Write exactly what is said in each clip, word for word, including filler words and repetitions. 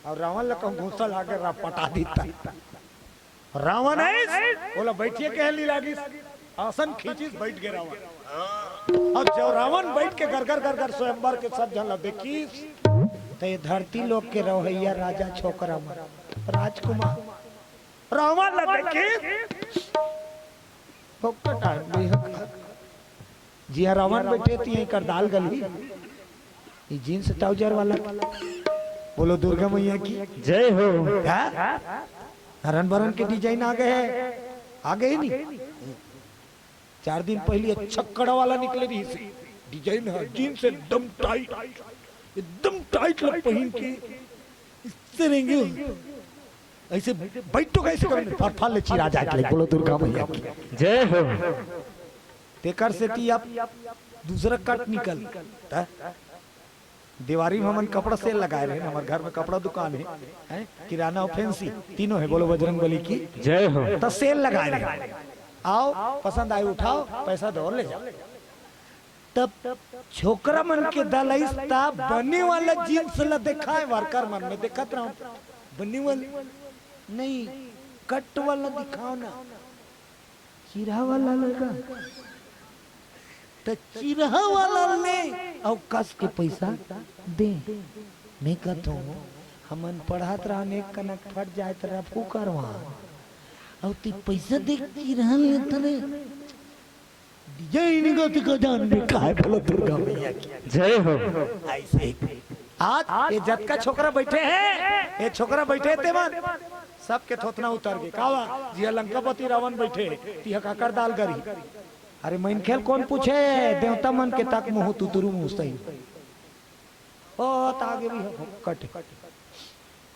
अउ रावण ला कहूं गुस्सा लागे, रा पटा दीता। रावण आइस, ओला बइठे के हली लागिस, आसन खींचिस, बइठ गे रावण। अउ जब रावण बइठ के गरगर गरगर स्वयंवर के सब झन ला देखिस, त ये धरती लोक के रहइया राजा छोकरा मन, राजकुमार, रावण ला देखिस, फोकट आदमी ह। जिहां रावण बइठे, तिहां एकर दाल गलही। ये जींस ट्राउजर वाला। बोलो दुर्गा मैया की। जय हो। का? हरन बरन के डिजाइन आ गे हे, आ गे हे नी? चार दिन पहिली अच्छा कड़ा वाला निकले रहिस हे। डिजाइन हे, जींस एकदम टाइट, एकदम टाइट ला पहिन के, इससे रहेंगे। अइसे बइठो, कइसे करेंगे? फरफर ले चिरा जाए के लइक। बोलो दुर्गा मैया की। जय हो। तेकर सेती अब दूसरा कट निकल, त देवारी में हमन कपड़ा सेल लगाए रहेन, हमर घर में कपड़ा दुकान हे, हैं? किराना अउ फैंसी, तीनों हे। बोलो बजरंग बली की। जय हो। त सेल लगाए रहेन, आओ, पसंद आए उठाओ, पैसा दो और ले जाओ। तब छोकरा मन के दल आइस, त बने वाला जींस ला देखाए, वर्कर मन में देखत रहंव, बने वाला नहीं, कट वाला दिखाओ ना। चिरहा वाला लगा, त चिरहा वाला ले अउ कस के पइसा दे। मैं कहत हंव, हमन पढ़त रहन, एक कनक फट जाए त रफू करवान, अउ तैं पइसा दे के चिरहा लेथस रे। डिजाइन का दिखा जान में काय बोलो दुर्गा मैया की। जय हो। अइसे ही आज ये जतका छोकरा बइठे हे, ये छोकरा बइठे हे ते मन, सबके थोथना उतर गे। काबर? जिहां लंकापति रावण बइठे हे, तिहां काकर दाल गरही। अरे मनखे ल कोन पूछे, देवता मन के तक मुंह तुतरू मुंह सही। ओ, त आगे भी हे, कटे।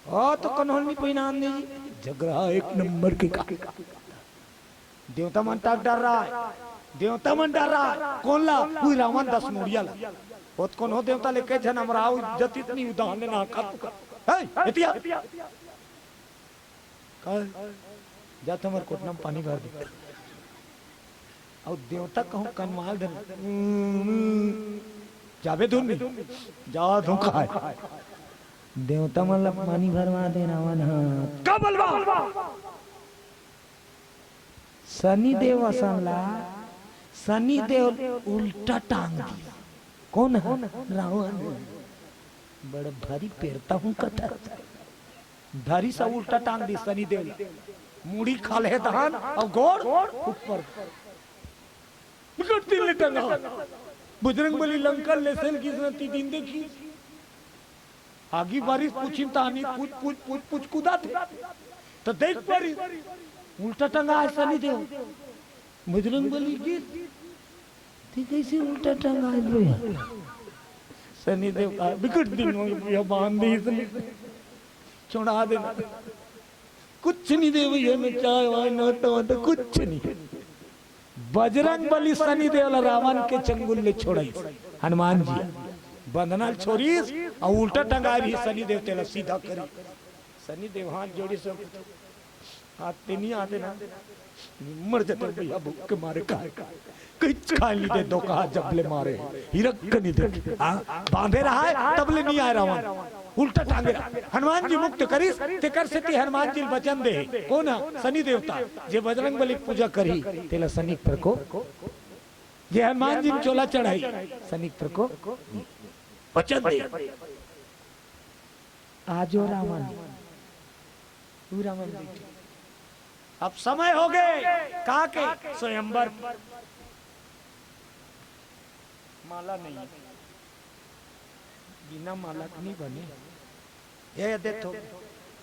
ओ, त कन्हो ल नइ पहिनान दे जी। झगड़ा एक नंबर के का। देवता मन तक डर्राय, देवता मन डर्राय। कोन ला? उही रावण दस मुड़िया ला। ओ त कोनो देवता ल एके झन अमराव, इज्जत इतनी उदाहरण ना कर। हे, एतिया। का? जा त हमर कोटना में पानी भर दे। अउ देवता कहूं कनवाल धर। जाबे धुन नहीं। जा धोखा हे। देवता मन ला पानी भरवा दे रावण ह। का बलवा? सनी देव असन ला, सनी देव उल्टा टांग दिस। कोन ह? रावण। बड़ भारी पेरता हूं कथा। धरिस अउ उल्टा टांग दिस सनी देव ला। मुड़ी खाल्हे तहन अउ गोड़ ऊपर। बिकट दिन ले टंगा। बजरंग बली लंका ले सेल गिस न ती दिन देखिस। आगी बारिस पूछिन तानी पूछ, पूछ, पूछ, पूछ कुदाथे। त देख परिस। उल्टा टंगा हे सनी देव। बजरंग बली गिस। तैं कइसे उल्टा टंगा हे भइया? सनी देव का बिकट दिन हो गया, बांध दिस इसने। छोड़ा देना। कुछ नहीं दे भइया, न चाय वाय, न टमाटर, कुछ नहीं। बजरंग बली सनी देव ला रावण के चंगुल ले छोड़ाइस। हनुमान जी बंधना ल छोड़िस अउ उल्टा टंगाय रहिस सनी देव तेला सीधा करिस। सनी देव हाथ जोड़िस, हाथ ते नहीं आते ना, निम्मर जतन भइया भूख के मारे काय, कहीं खाय नहीं दे, दो कहा जब ले मारे, हिरक के नहीं दे, हाँ, बांधे रहा हे, तब ले नहीं आय रावण। उल्टा टांगे रहा। हनुमान जी मुक्त करिस, तेकर सेती हनुमान जी ल वचन दे हे। कोन ह? सनी देवता, जे बजरंग बली के पूजा करही, तेला सनी के प्रकोप, जे हनुमान जी म चोला चढ़ाही, सनी के प्रकोप, वचन दे। आजो रावण, तू रावण बेटी। अब समय हो गे, का के? स्वयंवर। माला नहीं, बिना माला के नहीं बने। ये देखो,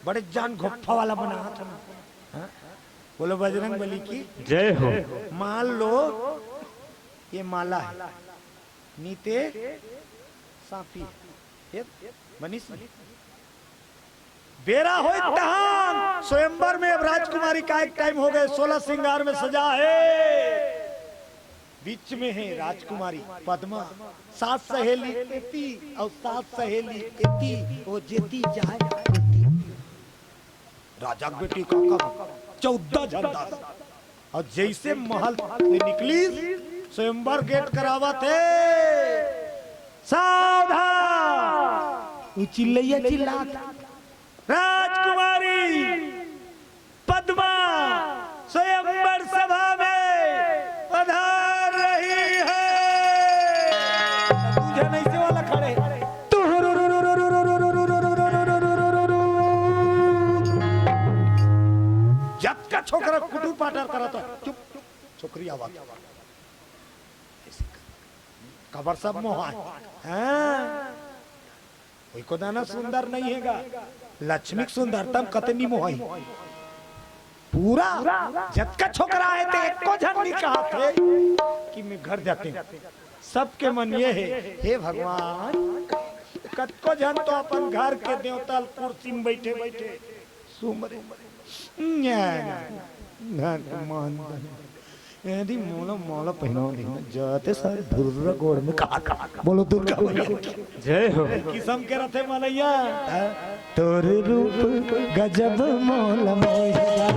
बड़े जान घोप्फा वाला बना हाथ में। हाँ? बोलो बजरंग बली की। जय हो। मान लो, ये माला हे, नीते सांपी हे, ये बनिस नहीं। बेरा होय तहान स्वयंवर में अब राजकुमारी का एक टाइम हो गे, सोलह श्रृंगार में सजा हे, बीच में हे राजकुमारी पद्मा, सात सहेली एती अउ सात सहेली एती, ओ जेती जाय ओती। राजा के बेटी का, का चौदह झन दास। अउ जइसे महल ले निकलिस, स्वयंवर गेट करावत हे, सावधान! ओ चिल्लइया चिल्लात, राजकुमारी पद्मा स्वयंवर सभा में पधार रही है। दूजा नइसे वाला खड़े। जतका छोकरा कुटुर पाटर करत हे, चुप, छोकरी आवत हे। काबर सब मोहाय। हाँ। कोई को दाना सुंदर नहीं हे गा। लक्ष्मी के सुंदरता म कतनी मोहाही। पूरा जतका छोकरा हे ते एको झन नहीं कहत हे कि मैं घर जाते हूँ। सबके मन ये हे, हे भगवान, कतको झन तो अपन घर के देवता ल कुर्सी म बइठे बइठे सुमरे। न्या, न्या, न्या, मान बने। यदि मोला माला पहना दे ना, जाते सारे धुर्रा गोड़ में कहा, कहा, कहा। बोलो दुर्गा मैया की। जय हो। किसम के रथे मलैया। तोर रूप गजब मोला मोहिया।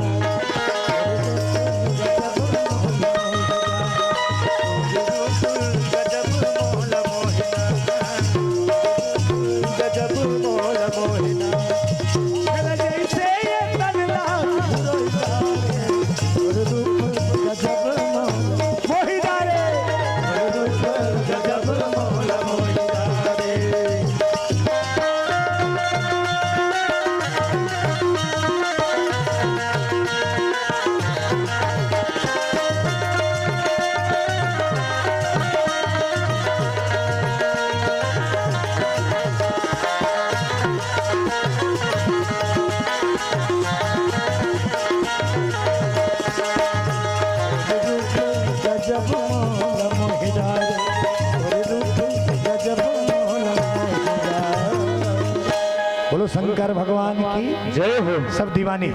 बोलो शंकर भगवान की। जय हो। सब दीवानी।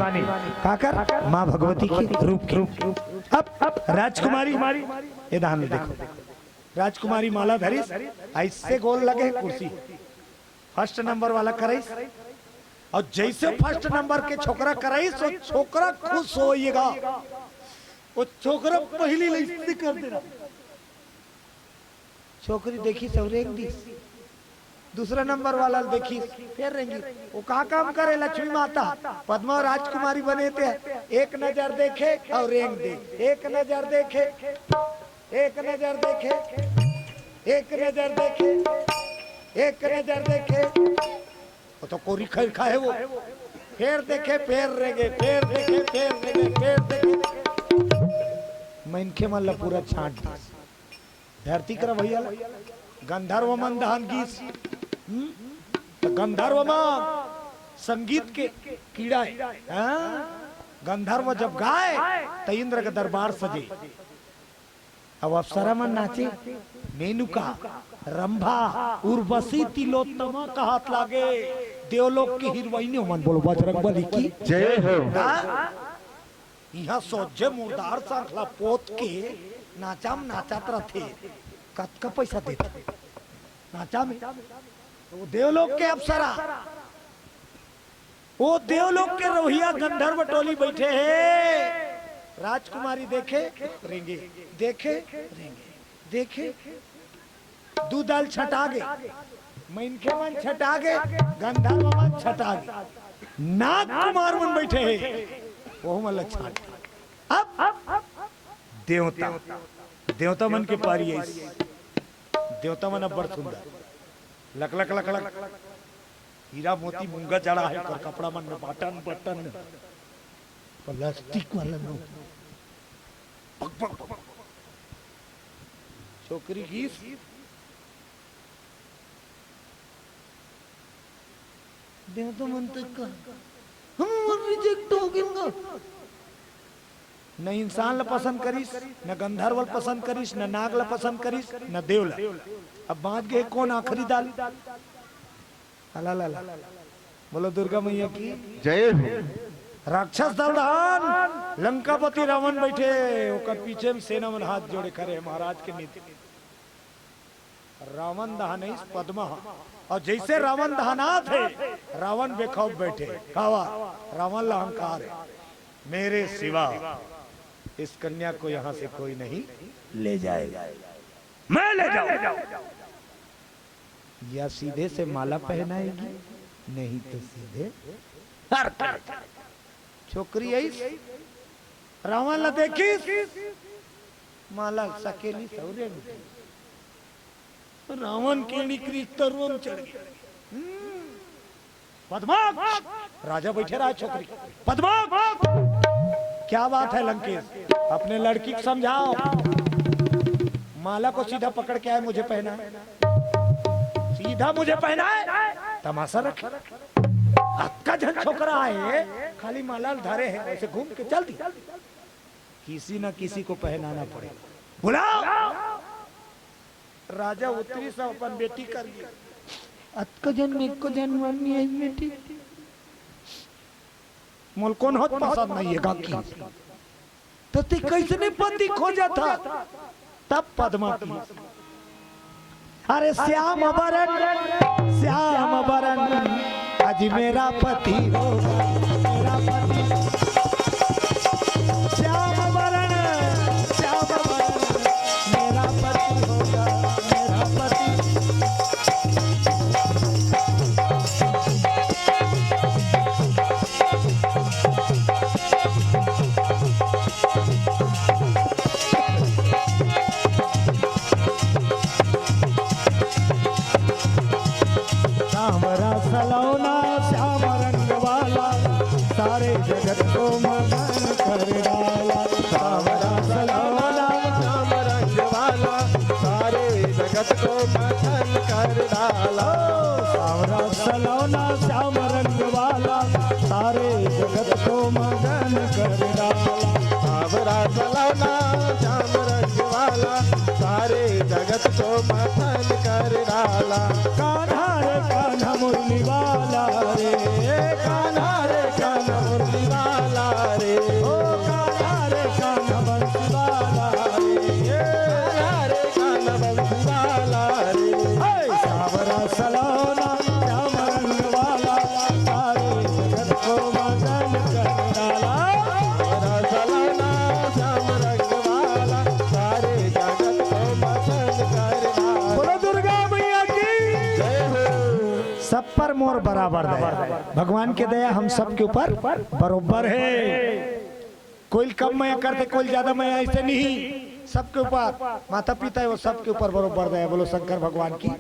काकर? माँ भगवती के रूप के। अब राजकुमारी, ये ध्यान देखो, राजकुमारी माला धरिस, अइसे गोल लगे कुर्सी, फर्स्ट नंबर वाला करइस, अउ जइसे फर्स्ट नंबर के छोकरा करइस, वो छोकरा खुश होइगा, वो छोकरा पहिली ले अइसे कर देना। छोकरी देखिस अउ रेंग दिस। दूसरा नंबर वाला ल देखिस, फेर रेंगिस। वो का काम करे लक्ष्मी माता? पद्मा राजकुमारी बने ते एक नजर देखे अउ रेंग दे, एक नजर देखे, एक नजर देखे, एक नजर देखे, एक नजर देखे। वो तो कोरी खैर खाए वो। फेर देखे, फेर रेंगे, फेर देखे, फेर रेंगे, फेर देखे। मनखे मन ला पूरा छांट दिस। धरती कर भैया ला गंधर्व मन दहन गीस। हम्म? त गंधर्व म संगीत के कीड़ा हे। हाँ? गंधर्व जब गाय, त इंद्र के दरबार सजे। अब अप्सरा मन नाचे, मेनुका, रंभा, उर्वशी, तिलोत्तमा कहत लागे। देवलोक के हीरोइन मन बोलो बजरंग बली की। जय हो। हाँ? इहाँ सोझे मुर्दार सांखला पोत के नाचा म नाचत रथे। कतका पैसा देथे नाचा में? वो देवलोक के अप्सरा, वो देवलोक के रवैया गंधर्व टोली बइठे हे। राजकुमारी देखे, रेंगे, देखे, रेंगे, देखे। दू दल छटा गे, मनखे मन छटा गे, गंधर्व मन छटा गे, नाग कुमार मन बइठे हे, वहू मन ल छांट। अब देवता, देवता मन के पारी आइस। देवता मन अब्बड़ सुंदर, लक लक लक लक, हीरा मोती मूंगा जड़ा हे, ओकर कपड़ा मन में बटन बटन, प्लास्टिक वाला नो। पक, पक, पक। छोकरी गीस। देवता मन तक का हम रिजेक्ट हो गए गा। न इंसान ला पसंद करिस, न गंधर्व ला पसंद करिस, न नाग ला पसंद करिस, न देव ला। अब बांच गे कोन आखिरी दल? अला ला ला। बोलो दुर्गा मैया की। जय हो। राक्षस दल दहन, लंकापति रावण बइठे, ओकर पीछे में सेना मन हाथ जोड़े खड़े हे, महाराज के नीति। रावण दहनइस पद्मा ह, अउ जइसे रावण दहनात हे, रावण बेखौफ बइठे। काबर? रावण ला अहंकार हे, मेरे सिवा इस कन्या को यहाँ से कोई नहीं ले जाएगा, मैं ले जाऊंगा। या सीधे से माला पहनाएगी, नहीं तो सीधे हर कर। छोकरी आइस, रावण ला देखिस, माला सकेली सौरे में। रावण के एड़ी करिस तरुआ म चढ़ गे। हम्म। पद्माक्ष! राजा बइठे रहा, छोकरी। पद्माक्ष! क्या बात है लंकेश, अपने लड़की को समझाओ। माला को सीधा पकड़ के आए, मुझे पहनाए। सीधा मुझे पहनाए, तमाशा रखे। अतका झन छोकरा आए, खाली माला धरे हे, ऐसे घूम के चल दी। किसी ना किसी को पहनाना पड़ेगा। बुलाओ। राजा उतरिस, अपन बेटी कर लिया। अतका झन में एको झन बर नइ आइस बेटी। मोला कोनो ह पसंद नइ हे गाँव की। त तैं कइसने पति खोजत हस? तब पद्मा कहिस, अरे श्याम वरण, श्याम वरण, आज मेरा पति होगा, मेरा पति। श्याम वरण, श्याम वरण, मेरा पति होगा, मेरा पति। सांवरा सलोना श्याम रंग वाला, सारे जगत को मगन कर डाला। सांवरा सलोना श्याम रंग वाला, सारे जगत को मगन कर डाला। सांवरा सलोना श्याम रंग वाला, सारे जगत को मगन कर डाला। सांवरा सलोना श्याम रंग वाला, सारे जगत को मगन कर डाला। कान्हा रे कान्हा मुरली वाला रे, कान्हा रे कान्हा मुरली वाला रे, ओ कान्हा रे कान्हा बंसी वाला रे, कान्हा रे कान्हा बंसी वाला रे। हे! सांवरा सलोना श्याम रंग वाला, सारे जगत को मगन कर डाला। सांवरा सलोना श्याम रंग वाला, सारे जगत को मगन कर डाला। बोलो दुर्गा मैया की। जय हो। सब पर मोर बराबर दया। भगवान के दया हम सबके ऊपर बरोबर हे। कोई कम मया करथे, कोई ज्यादा मया, अइसे नहीं। सबके ऊपर माता पिता हे, वो सबके ऊपर बरोबर दया। बोलो शंकर भगवान की।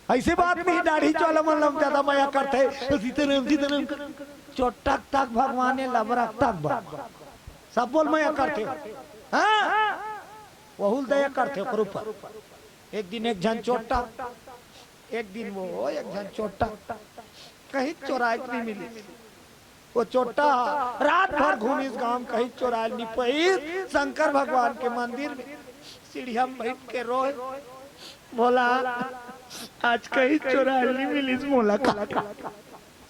अइसे बात नहीं, दाढ़ी वाला मन ला ज्यादा मया करथे, सीताराम सीताराम कर। चोट्टा तक भगवान हे, लबरा तक भगवान। सब बोल मया करथे। हाँ, वहू ल दया करथे ओकर ऊपर। एक दिन एक झन चोट्टा, एक दिन वो एक झन चोट्टा कहीं चोराए के नइ मिलिस। वो चोट्टा रात भर घूमिस गांव म, कहीं चोराए ल नइ पाइस। शंकर भगवान के मंदिर में सीढ़िया म बइठ के रोए, "भोला, आज कहीं चोराए ल नइ मिलिस मोला का।"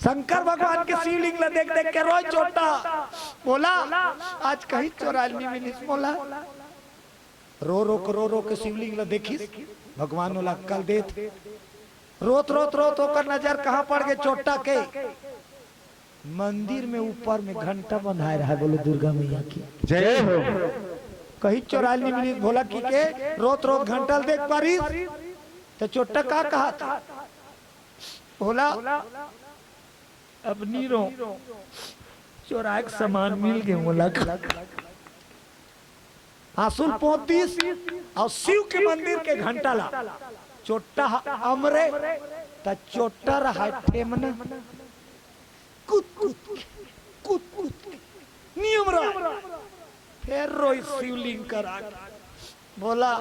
शंकर भगवान के शिवलिंग ला देख देख के रोए चोट्टा, "भोला, आज कहीं चोराए ल नइ मिलिस मोला।" रो रो के, रो रो के शिवलिंग ला देखिस, भगवान ओला अक्कल देत। रोत रोत रोत ओकर नजर कहाँ पड़ गे? चोट्टा के मंदिर में ऊपर में घंटा बंधाए रहा। बोलो दुर्गा मैया की। जय हो। कहीं चोराए ल नइ मिलिस भोला कहिके रोत रोत घंटा ल देख पारिस, त चोट्टा का कहत? भोला, अब नी रो, चोराए के सामान मिल गे मोला। आंसू ल पोंछ दिस अउ शिव के मंदिर के घंटा ला चोट्टा ह अमरे, त चोट्टा रहा ठेमना। कूद कूद के, कूद कूद के, नियम रहा। फेर रोइस शिवलिंग करा के, "भोला,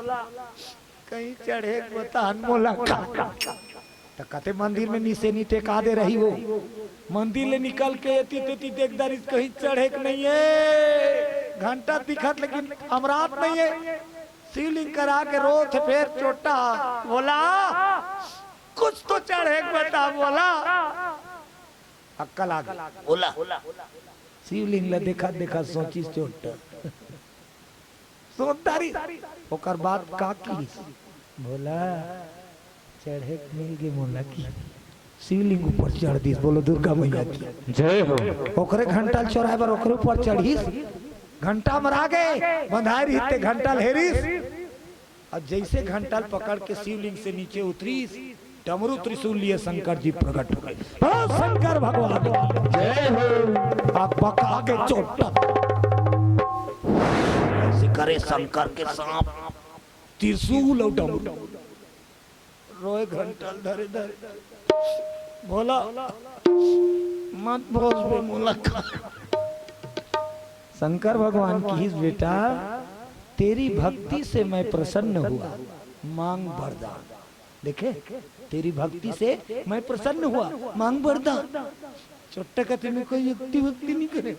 कहीं चढ़े के बता न मोला का।" त कथे मंदिर में निसेनी टेका दे रही हो। मंदिर ले निकल के एती तेती देख डारिस, कहीं चढ़े के नइ हे। घंटा दिखत लेकिन अमरात नइ हे। शिवलिंग करा के रोत हे फेर चोट्टा, "भोला, कुछ तो चढ़े के बता भोला।" अक्कल आ गे। भोला। शिवलिंग ला देखत देखत सोचिस चोट्टा। सोच डारिस। ओकर बाद का किहिस? "भोला, चढ़े के मिल गे मोला" कि शिवलिंग ऊपर चढ़ दिस। बोलो दुर्गा मैया की। जय हो। ओकरे घंटा ल चोराए बर ओकरे ऊपर चढ़िस। घंटा अमरा गे, बंधाए रिहिस ते घंटा ल हेरिस। अब जइसे घंटा ल पकड़ के शिवलिंग से नीचे उतरिस, डमरू त्रिशूल लिए शंकर जी प्रकट हो गए। बोलो शंकर भगवान की। जय हो। आप बका के चोट्टा। ऐसे करे शंकर के सांप, त्रिशूल और डमरू। रोए घंटल धरे धरे, भोला मत भोज बे मोला का। शंकर भगवान किहिस, बेटा, तेरी भक्ति से मैं प्रसन्न हुआ, मांग वरदान। देखे, तेरी भक्ति से मैं प्रसन्न हुआ, मांग वरदान। चोट्टा कथे, मैं कोई भक्ति भक्ति नहीं करे,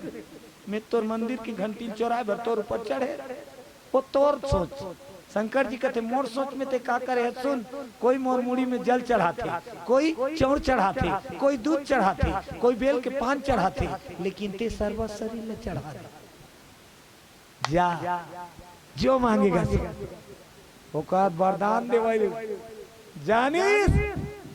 मैं तोर मंदिर की घंटी चोराए बर तोर ऊपर चढ़े। वो तोर सोच। शंकर जी कथे, मोर सोच में ते का करे हे? सुन, कोई मोर मुड़ी में जल चढ़ाथे, कोई चाउर चढ़ाथे, कोई दूध चढ़ाथे, कोई बेल के पान चढ़ाथे, लेकिन ते सर्व शरीर ले चढ़ा दे। जा, जो मांगेगा सो। ओकर वरदान देवई जानिस,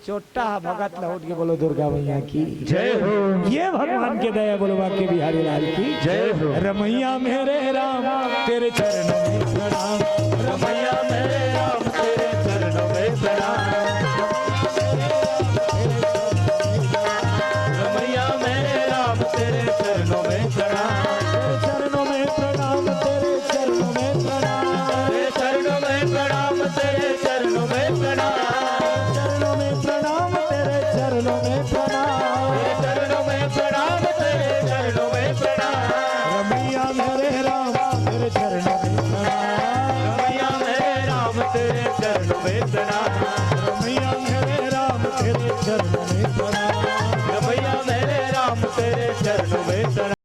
चोट्टा ह भगत लहुट के। बोलो दुर्गा मैया की। जय हो। ये भगवान के दया, बोलो बांके बिहारी लाल की। जय हो। रमैया मेरे राम, तेरे चरणों में प्रणाम। रमैया मेरे राम, तेरे चरणों में प्रणाम। रमैया मेरे राम, तेरे चरणों में प्रणाम। तेरे चरणों में प्रणाम, तेरे चरणों में प्रणाम। तेरे चरणों में प्रणाम, तेरे